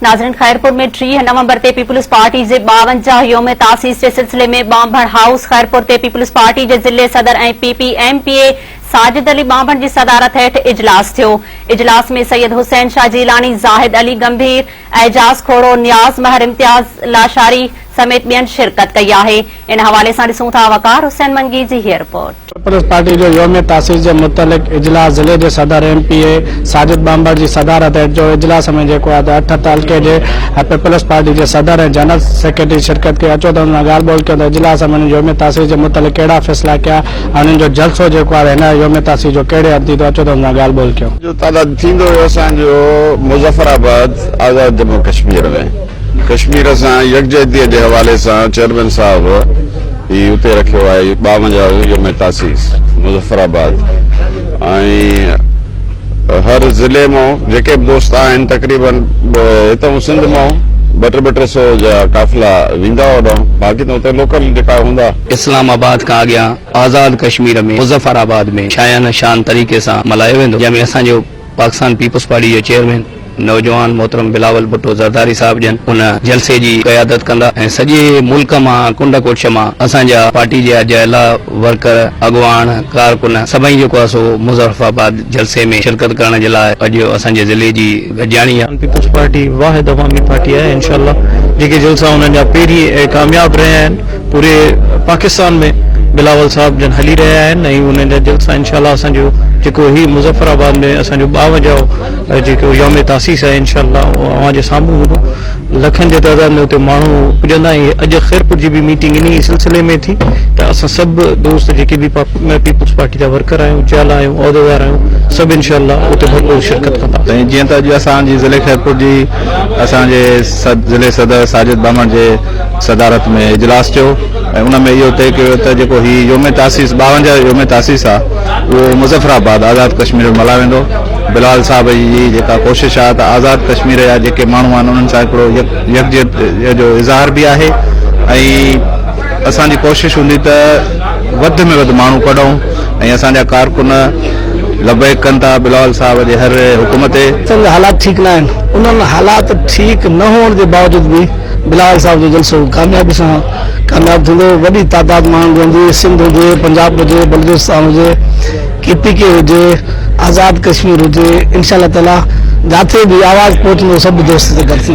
ناظرين خيرپور ۾ 30 نومبر تي peoples party جي 52 يوم تاسيس جي سلسلي ۾ ٻانڀڻ هائوس خيرپور تي پيپلز پارٽي جي ضلعي صدر ۽ P P M P A Sajid Ali Banbhan جي صدارت هيٺ اجلاس ٿيو. اجلاس ۾ سيد حسين شاهه جيلاني، زاهد علي گنڀير، اعجاز کوڙو، نياز مهر، امتياز لاشاري سميت ٻين شرڪت ڪئي آهي. ان حوالي سان ڏسون ٿا وقار حسين منگي جي هيء رپورٽ. پيپلز پارٽي جو يوم تاسيس جي متعلق اجلاس ضلعي جي صدر M P A Sajid Bambar جي صدارت هيٺ جو اجلاس ۾ جيڪو آهي ته اٺ تعلقي جي پيپلز پارٽي جي صدر ۽ جنرل سيڪريٽري شرڪت ڪئي اچو ته انهن سان ڳالهه ٻولهه ڪيون ته اجلاس ۾ انهن يوم تاسيس جي متعلق ڪهڙا فيصلا ڪيا ۽ انهن جو جلسو جيڪو آهي هن يوم تاسيس جو ڪهڙي هنڌ ٿيندو اچو ته انهن سان ڳالهه ٻولهه ڪيون. جو تعداد ٿيندو هيو اسان جو مظفر آباد آزاد ڄمون ڪشمير ۾ ڪشمير سان يڪجهتي جي حوالي سان چيئرمين صاحب هي اتي رکيو آهي 52 يوم تاسيس مظفر آباد ۽ هر ضلعي مان جيڪي به دوست آهن تقريبن هتان سنڌ مان ٻه ٽي ٻه ٽي سو جا قافلا ويندا هوڏانهن باقي ته اتي لوڪل جيڪا هوندا. اسلام آباد کان اڳيان آزاد ڪشمير ۾ مظفر آباد ۾ شايان شان طريقي سان ملهايو ويندو جنهن ۾ اسان جو پاڪستان پيپلز پارٽي جو چيئرمين نوجوان محترم بلاول ڀٽو زرداري صاحب جن ان جلسي جي قيادت ڪندا ۽ سڄي ملڪ مان ڪنڊ ڪڙڇ مان اسان جا پارٽي جا جهلا ورڪر اڳواڻ ڪارڪن سڀئي جيڪو آهي سو مظفر آباد جلسي ۾ شرڪت ڪرڻ جي لاء اڄ اسان جي ضلعي جي گڏجاڻي آهي. پيپلز پارٽي واحد عوامي پارٽي آهي انشاء الله جيڪي جلسا انهن جا پهرين ڪامياب رهيا آهن پوري پاڪستان ۾ بلاول صاحب جن هلي رهيا آهن ۽ انهن جا جلسا انشاء الله اسان جو جيڪو هي مظفر آباد ۾ اسان جو 52 جيڪو يوم تاسيس آهي انشاء الله اوهان جي سامهون هوندو لکن جي تعداد ۾ اتي ماڻهو پڄندا ۽ اڄ خيرپور جي به ميٽنگ انهي سلسلي ۾ ٿي ته اسان سڀ دوست جيڪي به پيپلز پارٽي جا ورڪر آهيون جيالا آهيون عهديدار آهيون سڀ انشاء الله اتي ڀرپور شرڪت ڪندا. سائين جيئن ته اڄ اسان جي ضلعي خيرپور جي اسان جي ضلعي صدر ساجد ٻانڀڻ جي صدارت ۾ اجلاس ٿيو ۽ ان ۾ اهو طئي ڪيو ويو ته جيڪو هي يوم تاسيس 52 يوم تاسيس آ اهو مظفر آباد آزاد ڪشمير ۾ ملهايو ويندو بلال صاحب جي جيڪا ڪوشش آ ته آزاد ڪشمير جا جيڪي ماڻهو آهن انهن سان هڪڙو يڪجهتي جو اظهار به آهي ۽ اسان جي ڪوشش هوندي ته وڌ ۾ وڌ ماڻهو ڪڍون ۽ اسان جا ڪارڪن لبيڪ ڪن ٿا بلاول صاحب جي هر حڪم تي. پاڪستان جا حالات ٺيڪ نه آهن انهن حالات ٺيڪ نه هئڻ جي باوجود به بلاول صاحب جو جلسو ڪاميابي سان ڪامياب ٿيندو وڏي تعداد ماڻهن جي هوندي سنڌ هجي پنجاب هجي بلوچستان هجي ڪي پي ڪي هجي آزاد ڪشمير هجي انشاء الله تعالي جاٿي به آواز پهچندو سڀ دوست گڏ ٿي.